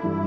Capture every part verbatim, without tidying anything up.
Poukisa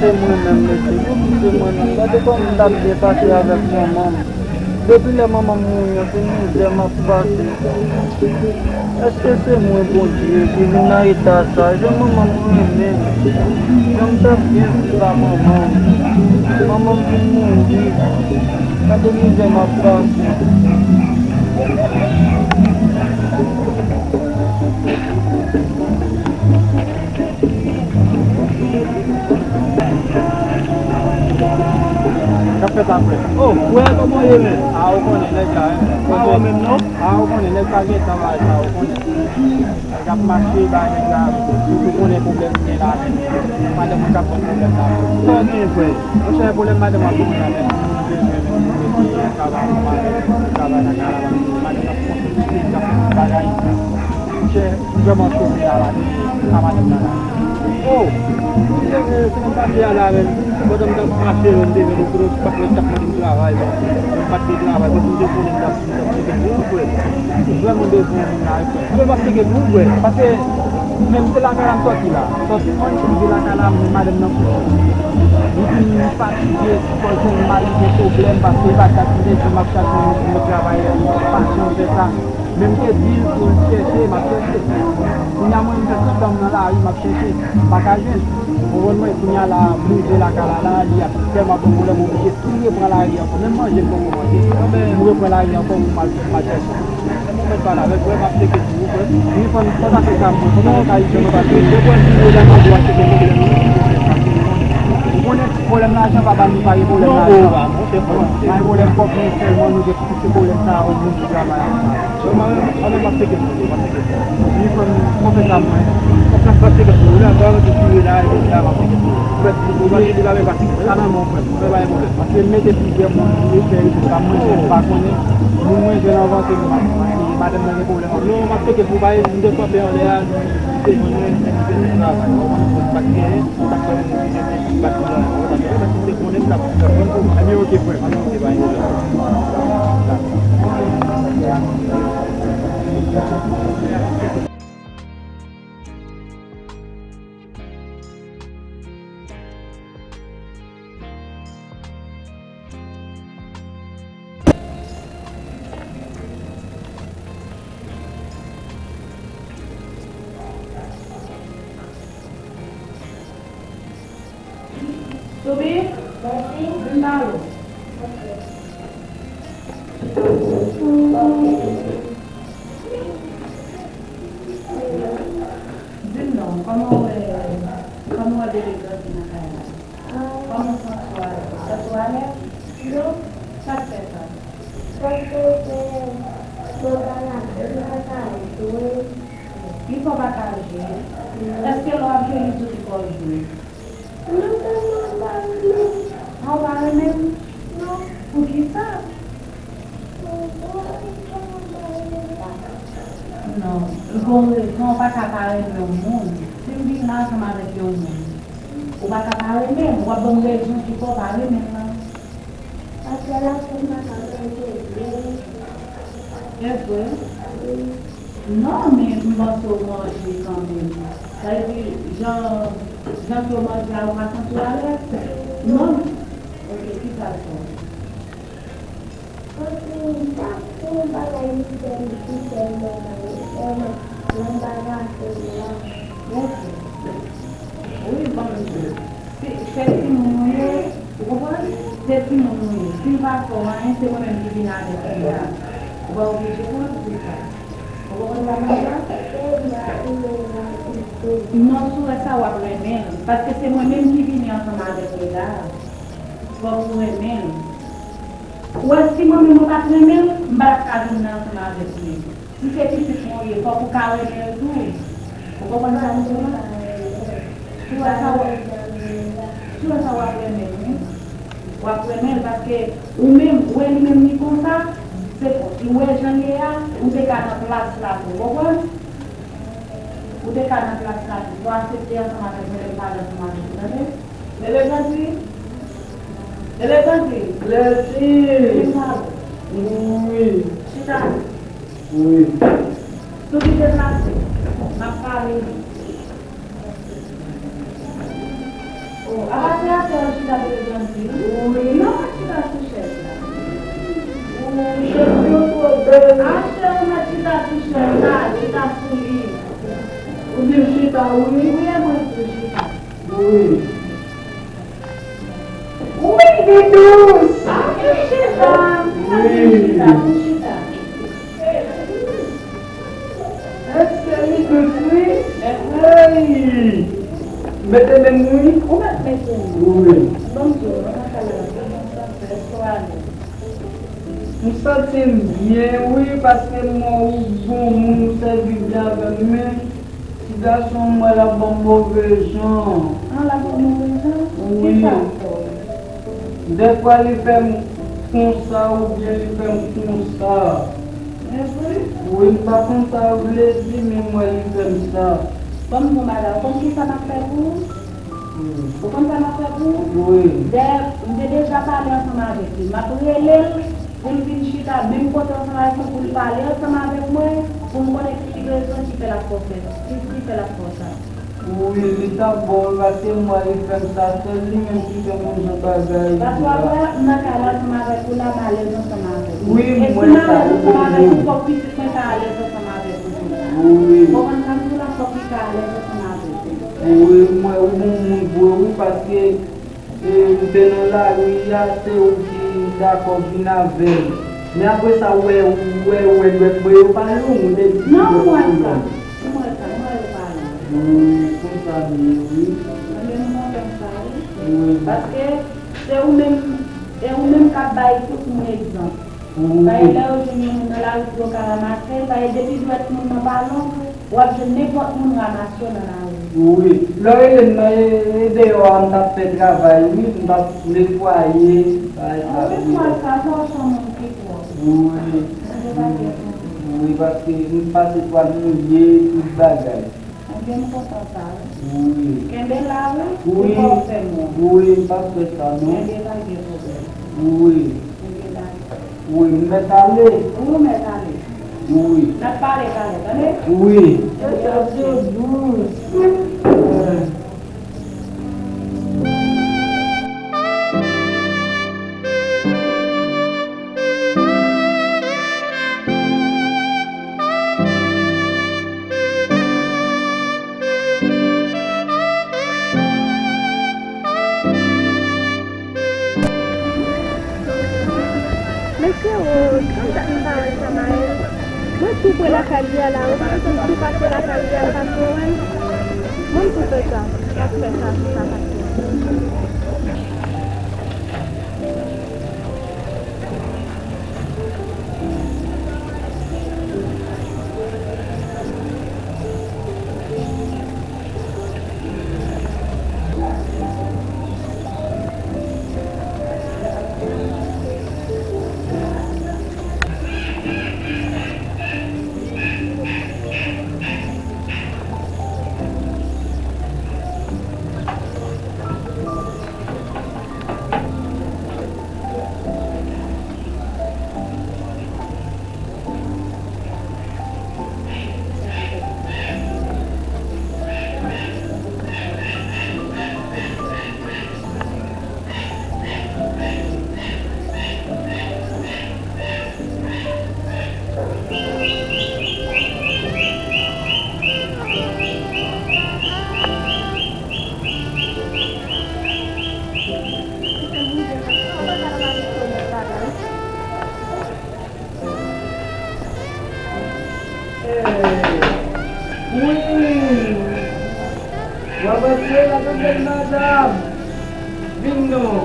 se mwen menm, mesye? Poukisa se mwen menm? Gade kòman m t ap byen pase avèk manman m. Depi lè manman m mouri an, se mizè m ap pase. Èske se mwen, Bondye, ki vin nan eta sa? Jan manman m renmen m, jan m t ap byen viv a manman m, manman m vin mouri. Gade mizè m ap pase. K ap fèt apre? Oh, frè, kòman w ye, men? A, ou konnen nèg la, hein? A, ou menm, non? A, ou konnen nèg la gen tan bagay sa, ou konnen. Nèg ap mache, bay nèg la, ou konnen pwoblèm gen la, men. Madanm mwen k ap ban pwoblèm la. Sa w genyen, frè? Monchè, pwoblèm madanm mwen ap ban mwen la, men. Mwen bezwen, men, mwen bezwen travay, travay nan kay la, madanm ap konfyans, nèg ap fè tout bagay. Monchè, m vrèman chome la, la, de ka madanm nan la. Oh! Se menm pati a la menm. Pandan m t ap mache, m te vin yon gwo pati t ap mande m travay, men m pa t gen travay, paske m te konnen m t ap, m t ap tcheke pou ou, frè. M vrèman bezwen moun la, frè. Frè, m ap tcheke pou ou, frè. Paske menm se lakay la m sòti la. M sòti, mwen rive lakay la, m wè madanm nan kouri. Li di m li fatige, fò l jwenn mari gen pwoblèm, paske e pa chak jou de jou m ap chache yon, yon travay, pasyon fè sa. Men m te di l pou l chèche, m ap chèche. Kounye a mwen, m fè tout tan m nan lari, m ap chèche, m pa ka jwenn. Ou konprann mwen, kounye a la, m rive lakay la, la, li ap tèlman ban m pwoblèm, m oblije tou repran lari ankò. Menm manje m poko manje. M repran lari ankò, m al, m al chèche. Mwen mèt pale avèk ou, m ap tcheke pou ou, frè. Wi, frè m, sa ta fè sa, mwen, sa ta fè sa, mwen pa tcheke. Ou konnen pwoblèm lajan, papa, nou pa gen pwoblèm lajan. Pa gen pwoblèm kòb, men sèlman nou gen Pou se pwoblèm sa a, ou moun ki travay ansanm. Mwen menm, mwen menm, m ap tcheke pou ou, m ap tcheke pou ou. Wi, frè m, fò fè sa mwen. Fò fè, m ap tcheke pou ou. Lè m ap retire la, epi la, m ap tcheke pou ou. Frè m, ou pa tcheke la, men pa tcheke. Sa nan men w, frè m. Mwen pa gen pwoblèm. Paske m mete plizyè moun pou yo fè etid la, mwen menm pa konnen. Moun mwen jwenn anvan ke m, paske madanm nan gen pwoblèm anpil. Non, m ap tcheke pou ou, pa m te kanpe anlè a, se mwen menm ki te travay. Ou konprann, pa t genyen. Sa k fè moun ki rete bat pou mwen, mwen pa gen, men si se konnen m t ap, m t ap pran pou mwen. Ebyen, oke, frè. Ebyen, oke, pa gen pwoblèm. Soubi, vin ba ou. Di m non, kòman w wè, kòman w wè bebe grandi nan kay la? Kòman w santi w alèz? Santi w alèz? Non. Sa k fè sa? Paske se mwen pa la, mwen pa ka jwe. Li fè w pa ka jwe? Non. Èske lè w ap jwe, li di w li fè w jwe? Non, tèlman m pa renmen. Ah, ou pa renmen l? Non. Poukisa? Mwen pa renmen l la. Non, ou gon rezon, ou pa ka pa renmen yon moun. Si m vin la ansanm avèk yon moun, ou pa ka pa renmen l. W ap ban m rezon ki fè w pa renmen l lan. Paske lajan m pa ka manje byen. E vre? Wi. Non, men m panse w manje kanmenm. Sa vle di, jan, jan ke w manje a, ou pa santi w alèz? Non. Ok, kisa l fè w? Paske m pa fè yon bagay li fè m, li fè m manje, sèlman lè m pa ka fè l la. Ok. Wi, bon, se, se timoun ou ye. Ou konprann? Se timoun ou ye. Si m pa fè w anyen, se mwen menm ki vin avèk li a. Ou pa oblije pran l pou sa. Ou konprann sa m di a? Non, si w wè sa, w ap renmen l. Paske se mwen menm ki vini ansanm avèk li la. Fòk ou renmen l. Ou wè, si mwen menm mwen pa t renmen l, m pa t ap ka vin ansanm avèk li. Si se pitit mwen ou ye, fòk ou ka renmen l tou. Ou konprann sa m di w lan? Si w wè sa w ap, si w wè sa w ap renmen l, wi. W ap renmen l paske ou menm, ou wè li menm li konsa, se, ou wè jan l ye a, ou te ka nan plas la tou, w konprann? Ou te ka nan klas la tou. Fò w aksepte ansanm avèk mwen lè m pale ansanm avèk ou, tande? Bebe Grandi? Bebe Grandi? Lèzin! Vin pale. Wi. Chita. Wi. Tou ki deplase. M ap pale. Oh, apa se atè w chita, Bebe Grandi? Wi. Non, mwen chita sou chèz la. Wi, chèz yo twò bèl. Achte ou mèt chita sou chèz la, chita sou li. Ou di m chita, wi? Wi, e mwen di w chita. Wi. Wi, li dous. Ah, vin chita. Vin chita, vin chita. Èske li dous, wi? Hey! Mete men m, wi. Ou mèt mete men. Wi. Ban m di w, mwen nan kay la, mwen santi m alèz. M santi m byen, wi, paske m wè ou bon moun, ou sèvi byen avè m, men ti gason m wè l ap ban m move jan. Ah, l ap ban w move jan? Wi. Kisa l fè w? Dèfwa li fè m konsa oubyen li fè m konsa. Men vre? Wi, m pa konn sa yo vle di, men m wè li fè m sa. Ban m di w, madanm, ou konn kisa m ap fè pou ou? Wi. Ou konn sa m ap fè pou ou? Wi. Dèyè, m te deja pale ansanm avèk li. M ap rele l pou l vin chita menm kote ansanm avèk mwen, pou l pale ansanm avèk mwen, pou m konnen ki rezon ki fè l ap fè w fè, ki, ki fè l ap fè w sa. Wi, li t ap bon, wi, paske m wè li fè m sa, sèl li menm ki fè m yon jan bagay. Paske w ap wè, m nan kay la ansanm avèk ou la, m alèz ansanm avèk ou. Wi, m wè sa, ou bon moun. E si m alèz ansanm avèk ou, fòk pitit mwen ta alèz ansanm avèk ou tou. Wi. Ou konprann sa m di w la, fòk li ta alèz ansanm avèk ou. Wi, m wè ou bon moun vre, wi, paske e, m te nan lari a, se ou ki dakò vin avè m. Men apre sa, ou wè, ou wè, ou wè dwèt mwen yo pa long, ou te di non, m wè sa. M wè sa, m wè yo pa long. Wi, konsa m ye, wi. Mwen menm, m kontan sa, wi. Wi. Paske se ou menm, e ou menm k ap bay tout moun egzanp. Wi. Paske lè yo jwenn yon moun nan lari pou yo ka ranmase l, paske depi dwèt moun nan pa long, w ap jwenn nenpòt moun ranmase w nan lari. Wi. Lè w rele m nan, e, e deyò a m t ap fè travay, wi, m t ap netwaye, bagay sa, wi. Ou netwaye sa, sa w se yon moun ki pwòp. Wi. Bondye pa gen pou ou. Wi, paske m pase twal mouye, tout bagay. Ebyen, m kontan sa, wi. Wi. Kenbe la, wi. Wi. Ou pa fè mò. Wi, m p ap fè sa, non. Ebyen, pa gen pwoblèm. Wi. Ebyen, dakò. Wi, m mèt ale. Wi, w mèt ale. Wi. N ap pale talè, tande? Wi. Ebyen, ok. Men frero, konn dat m pa wè Samael? Mwen tou pre lakay li a la wi, m tou pase lakay li a, m pa tou wè l. Mwen m tou fè sa, m ap fè sa, sa pase. Wi. W ap antre la, madanm. Vin non.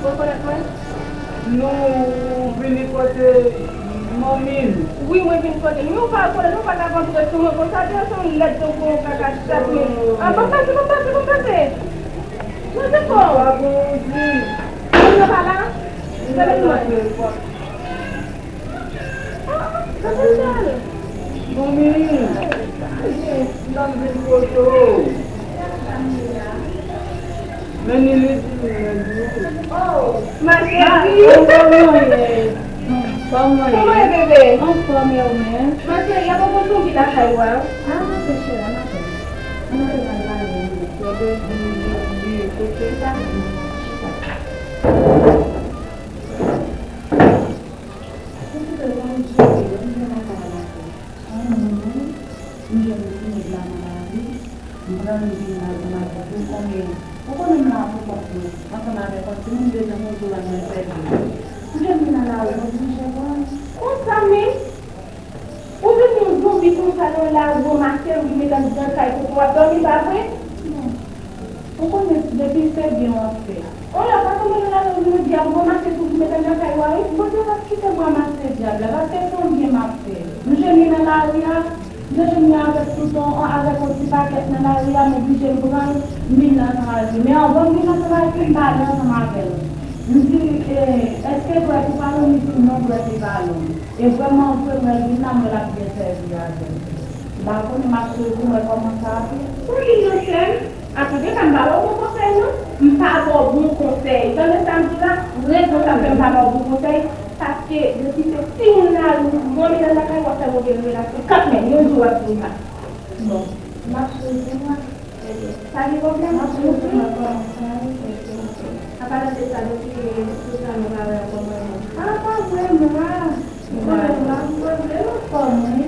Ou rekonèt mwen? Non, ou vini kote manmi l. Wi, mwen vin kote l. Men ou pa rekonèt, ou pa ka kontre sou mwen konsa, te yon lèd tankou yon kaka chat, men. Ah, ban m pase, ban m pase, ban m pase. Mwen se fò. Pa gen yon di. Moun nan pa la? Se vin mwen. Ah, ah, sa se sèl. Manmi, m ap vin kote w. Men ni li di m, men di w. Oh, ma chérie. Kòman w ye? Kòman w ye? Kòman w ye, bebe? Anfòm, e ou menm? Ma chérie, y a poko zonbi lakay ou a? Ah, non, se cheri, ann ale. Ann ale, ann ale. Bebe, di, di, di, kote sa? Chita. Ou kite l pa jere, li vin lakay la. Ann, m jwenn ti nèg la nan lari, m pran l, m vin la ansanm avèk ou, konnen, ou konnen m la pou kont mwen, ansanm avèk yon timoun de jan, yon jou la mwen sèvi. M jwenn li nan lari, m oblije pran l. Konsa menm? Ou vin yon zonbi konsa nan lari, yon maten, ou vin met anndan kay koko w ap dòmi, pa vre? Non. Ou konnen depi se byen w ap fè. Ou la pa tonbe nan lari, ou vin di a, ou ranmase tou, ou met anndan kay ou a, wi. Bondye p ap kite m ranmase dyab la, paske se yon byen m ap fè. M jwenn li nan lari a, m te jwenn li avèk touton an, avèk yon ti pakèt nan lari a, m oblije m pran l, m vin ansanm avèk li. Men anvan m vin ansanm avèk li, m pale ansanm avè l. M di, eh, èske dwèt ou pa long? Li di m non, dwèt li pa long. E vrèman vre, mwen vin la, mwen l ap byen sèvi avè m. M pa konnen, m ap swiv pou mwen kòman sa ap ye. Ou vin nan sè m? Atande, pa m ba w bon konsèy, non. M pa ba w bon konsèy. Tande sa m di la? Rezon k ap fè m pa ba w bon konsèy, paske depi se timoun lari, ou pran medam lakay, w ap fè move relasyon. Kanmenm, yon jou w ap di m sa. Bon, m ap swiv pou mwen. Ebyen, pa gen pwoblèm, m ap swiv pou mwen kòman sa ye. Apa de sa, depi tout sa nou pa wè ankò mwen menm. Ah, pa vrèman. Mwen menm, m ap poze l anfòm, wi.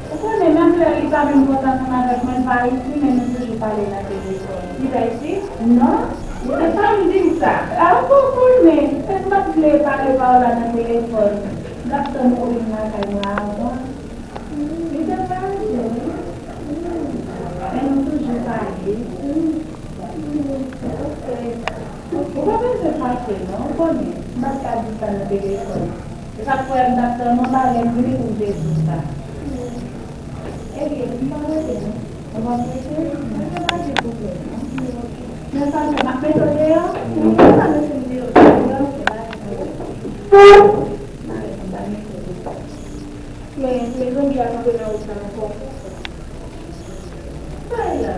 Ou konnen, menm lè li pa menm kontan ansanm avèk mwen, l pa isi, men nou toujou pale nan telefòn. Li pa isi? Non. Se pa m di m sa. Ah, ou konnen, se m pa t vle pale pa w la nan telefòn. M t ap tann ou vin lakay mwen avan. Li te fache, wi. Men nou toujou pale. Ou pa bezwen fache, non, ou konnen. M pa t ka di sa nan telefòn. Se sa k fè m t ap tann ou la, lè m vini pou m te di w sa. Ebyen, m pa rete, non. Ou p ap rete? Ebyen, pa gen pwoblèm, non. Men sa fè, m ap mete w deyò? Ou pa mete m deyò, deyò, se pa gen pwoblèm. Parèt m pa mete w deyò. Men, men zonbi a kanpe nan wout la ankò. Ay la.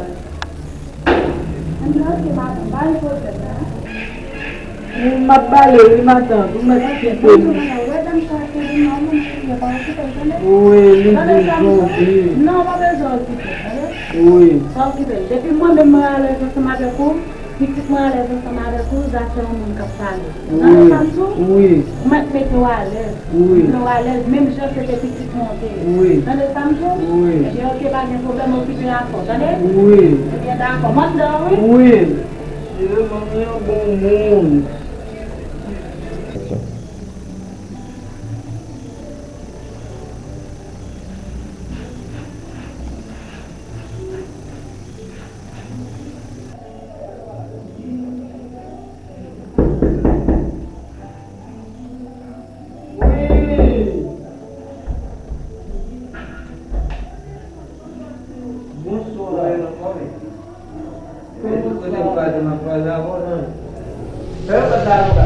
Ann rantre madanm, pa gen pwoblèm la. M ap bale wi matant, ou mèt kite m. Ou wè dam sa ki vin la, mwen, cheri, pa okipe l, tande? Wi, li di zonbi. Non, pa bezwen okipe l, tande? Wi. Pa okipe l. Depi mwen menm mwen alèz ansanm avèk ou, pitit mwen alèz ansanm avèk ou, zafè yon moun k ap pale. Tande sa m di w? Wi. Ou mèt mete w alèz. Wi. Mete w alèz, menm jan se te pitit mwen w te ye. Wi. Tande sa m di w? Wi. Ebyen, oke, pa gen pwoblèm, okipe afè w, tande? Wi. Ebyen, dakò. M anndan, wi. Wi. Cheri, manmi an bon moun. Wi. Bonswa. Mwen tou kote m pase, m ap pale avè w, non. Fè yo pa ta ankò.